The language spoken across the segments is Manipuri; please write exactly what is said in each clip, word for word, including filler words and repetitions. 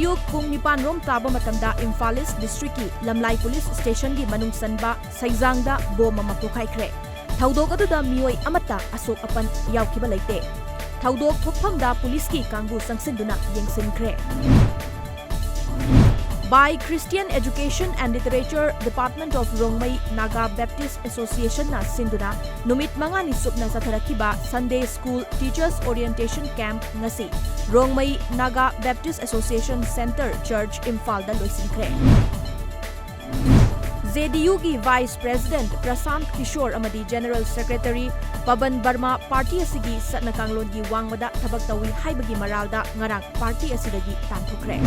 ꯑꯌꯨꯛ ꯄꯨꯡ ꯅꯤꯄꯥꯟ ꯔꯣꯝ ꯇꯥꯕ ꯃꯇꯝꯗ ꯏꯝꯐꯥꯜ ꯏꯁ ꯗꯤꯁꯇ꯭ꯔꯤꯛꯀꯤ ꯂꯝꯂꯥꯏ ꯄꯨꯂꯤꯁ ꯁ꯭ꯇꯦꯁꯟꯒꯤ ꯃꯅꯨꯡ ꯆꯟꯕ ꯁꯩꯖꯥꯡꯗ ꯕꯣꯝ ꯑꯃ ꯄꯣꯈꯥꯏꯈ꯭ꯔꯦ꯫ ꯊꯧꯗꯣꯛ ꯑꯗꯨꯗ ꯃꯤꯑꯣꯏ ꯑꯃꯠꯇ ꯑꯁꯣꯛ ꯑꯄꯟ ꯌꯥꯎꯈꯤꯕ ꯂꯩꯇꯦ꯫ ꯊꯧꯗꯣꯛ ꯊꯣꯛꯐꯝꯗ ꯄꯨꯂꯤꯁꯀꯤ ꯀꯥꯡꯕꯨ ꯆꯪꯁꯤꯟꯗꯨꯅ ꯌꯦꯡꯁꯤꯟꯈ꯭ꯔꯦ꯫ By Christian Education and Literature Department of Rongmei Naga Baptist Association ꯅ ꯁꯤꯟꯗꯨꯅ ꯅꯨꯃꯤꯠ ꯃꯉꯥꯅꯤ ꯆꯨꯞꯅ ꯆꯠꯊꯔꯛꯈꯤꯕ Sunday School Teachers Orientation Camp ꯉꯁꯤ Rongmei Naga Baptist Association Centre Church ꯏꯝꯐꯥꯜꯗ ꯂꯣꯏꯁꯤꯟꯈ꯭ꯔꯦ꯫ ꯖꯦ ꯗꯤ ꯌꯨꯒꯤ ꯚꯥꯏꯁ ꯄ꯭ꯔꯦꯁꯤꯗꯦꯟꯠ ꯄ꯭ꯔꯁꯥꯟꯠ ꯀꯤꯁꯣꯔ ꯑꯃꯗꯤ ꯖꯦꯅꯔꯦꯜ ꯁꯦꯀ꯭ꯔꯦꯇꯔꯤ ꯄꯕꯟ ꯕꯔꯃꯥ ꯄꯥꯔꯇꯤ ꯑꯁꯤꯒꯤ ꯆꯠꯅ ꯀꯥꯡꯂꯣꯟꯒꯤ ꯋꯥꯡꯃꯗ ꯊꯕꯛ ꯇꯧꯏ ꯍꯥꯏꯕꯒꯤ ꯃꯔꯥꯜꯗ ꯉꯔꯥꯡ ꯄꯥꯔꯇꯤ ꯑꯁꯤꯗꯒꯤ ꯇꯥꯟꯊꯣꯛꯈ꯭ꯔꯦ꯫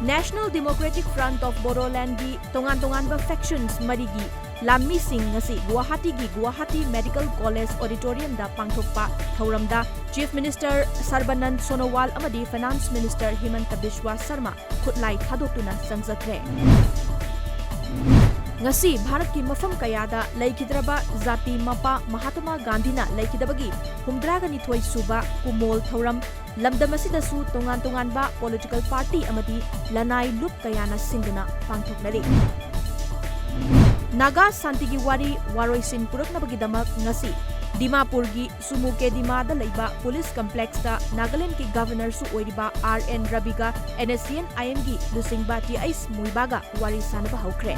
National Democratic Front of Bodoland ꯒꯤ ꯇꯣꯉꯥꯟ ꯇꯣꯉꯥꯟꯕ ꯐꯦꯛꯁꯟꯁ ꯃꯔꯤꯒꯤ ꯂꯥꯟꯃꯤꯁꯤꯡ ꯉꯁꯤ ꯒꯨꯋꯥꯍꯥꯇꯤꯒꯤ ꯒꯨꯋꯥꯍꯥꯇꯤ ꯃꯦꯗꯤꯀꯦꯜ ꯀꯣꯂꯦꯖ ꯑꯣꯗꯤꯇꯣꯔꯤꯌꯝꯗ ꯄꯥꯡꯊꯣꯛꯄ ꯊꯧꯔꯝꯗ ꯆꯤꯐ ꯃꯤꯅꯤꯁꯇꯔ ꯁꯔꯕꯥꯅꯟꯗ ꯁꯣꯅꯣꯋꯥꯜ ꯑꯃꯗꯤ ꯐꯥꯏꯅꯥꯟꯁ ꯃꯤꯅꯤꯁꯇꯔ ꯍꯤꯃꯟꯇ ꯕꯤꯁ꯭ꯋꯥ ꯁꯔꯃ ꯈꯨꯠꯂꯥꯏ ꯊꯥꯗꯣꯛꯇꯨꯅ ꯆꯪꯖꯈ꯭ꯔꯦ꯫ ꯉꯁꯤ ꯚꯥꯔꯠꯀꯤ ꯃꯐꯝ ꯀꯌꯥꯗ ꯂꯩꯈꯤꯗ꯭ꯔꯕ ꯖꯥꯇꯤ ꯃꯄꯥ ꯃꯍꯥꯇꯃꯥ ꯒꯥꯟꯙꯤꯅ ꯂꯩꯈꯤꯗꯕꯒꯤ ꯍꯨꯝꯗ꯭ꯔꯥꯒ ꯅꯤꯊꯣꯏ ꯁꯨꯕ ꯀꯨꯃꯣꯜ ꯊꯧꯔꯝ ꯂꯝꯗꯝ ꯑꯁꯤꯗꯁꯨ ꯇꯣꯉꯥꯟ ꯇꯣꯉꯥꯟꯕ ꯄꯣꯂꯤꯇꯤꯀꯦꯜ ꯄꯥꯔꯇꯤ ꯑꯃꯗꯤ ꯂꯅꯥꯏ ꯂꯨꯞ ꯀꯌꯥꯅ ꯁꯤꯟꯗꯨꯅ ꯄꯥꯡꯊꯣꯛꯅꯔꯤ꯫ ꯅꯥꯒꯥ ꯁꯥꯟꯇꯤꯒꯤ ꯋꯥꯔꯤ ꯋꯥꯔꯣꯏꯁꯤꯟ ꯄꯨꯔꯛꯅꯕꯒꯤꯗꯃꯛ ꯉꯁꯤ ꯗꯤꯃꯥꯄꯨꯔꯒꯤ ꯁꯨꯃꯨꯀꯦꯗꯤꯃꯥꯗ ꯂꯩꯕ ꯄꯨꯂꯤꯁ ꯀꯝꯄ꯭ꯂꯦꯛꯁꯇ ꯅꯥꯒꯥꯂꯦꯟꯗꯒꯤ ꯒꯚꯔꯅꯔꯁꯨ ꯑꯣꯏꯔꯤꯕ ꯑꯥꯔ ꯑꯦꯟ ꯔꯕꯤꯒ ꯑꯦꯟ ꯑꯦꯁ ꯁꯤ ꯑꯦꯟ ꯑꯥꯏ ꯑꯦꯝꯒꯤ ꯂꯨꯆꯤꯡꯕ ꯇꯤ ꯑꯩꯆ ꯃꯨꯏꯕꯥꯒ ꯋꯥꯔꯤ ꯁꯥꯅꯕ ꯍꯧꯈ꯭ꯔꯦ꯫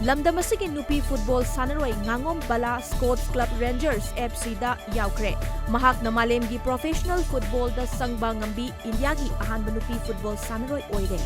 ꯂꯝꯗꯝ ꯑꯁꯤꯒꯤ ꯅꯨꯄꯤ ꯐꯨꯠꯕꯣꯜ ꯁꯥꯟꯅꯔꯣꯏ ꯉꯥꯉꯣꯝ ꯕꯂꯥ ꯁ꯭ꯀꯣꯠꯁ ꯀ꯭ꯂꯕ ꯔꯦꯟꯖꯔꯁ ꯑꯦꯐ ꯁꯤꯗ ꯌꯥꯎꯈ꯭ꯔꯦ꯫ ꯃꯍꯥꯛꯅ ꯃꯥꯂꯦꯝꯒꯤ ꯄ꯭ꯔꯣꯐꯦꯁꯅꯦꯜ ꯐꯨꯠꯕꯣꯜꯗ ꯆꯪꯕ ꯉꯝꯕꯤ ꯏꯟꯗꯤꯌꯥꯒꯤ ꯑꯍꯥꯟꯕ ꯅꯨꯄꯤ ꯐꯨꯠꯕꯣꯜ ꯁꯥꯟꯅꯔꯣꯏ ꯑꯣꯏꯔꯦ꯫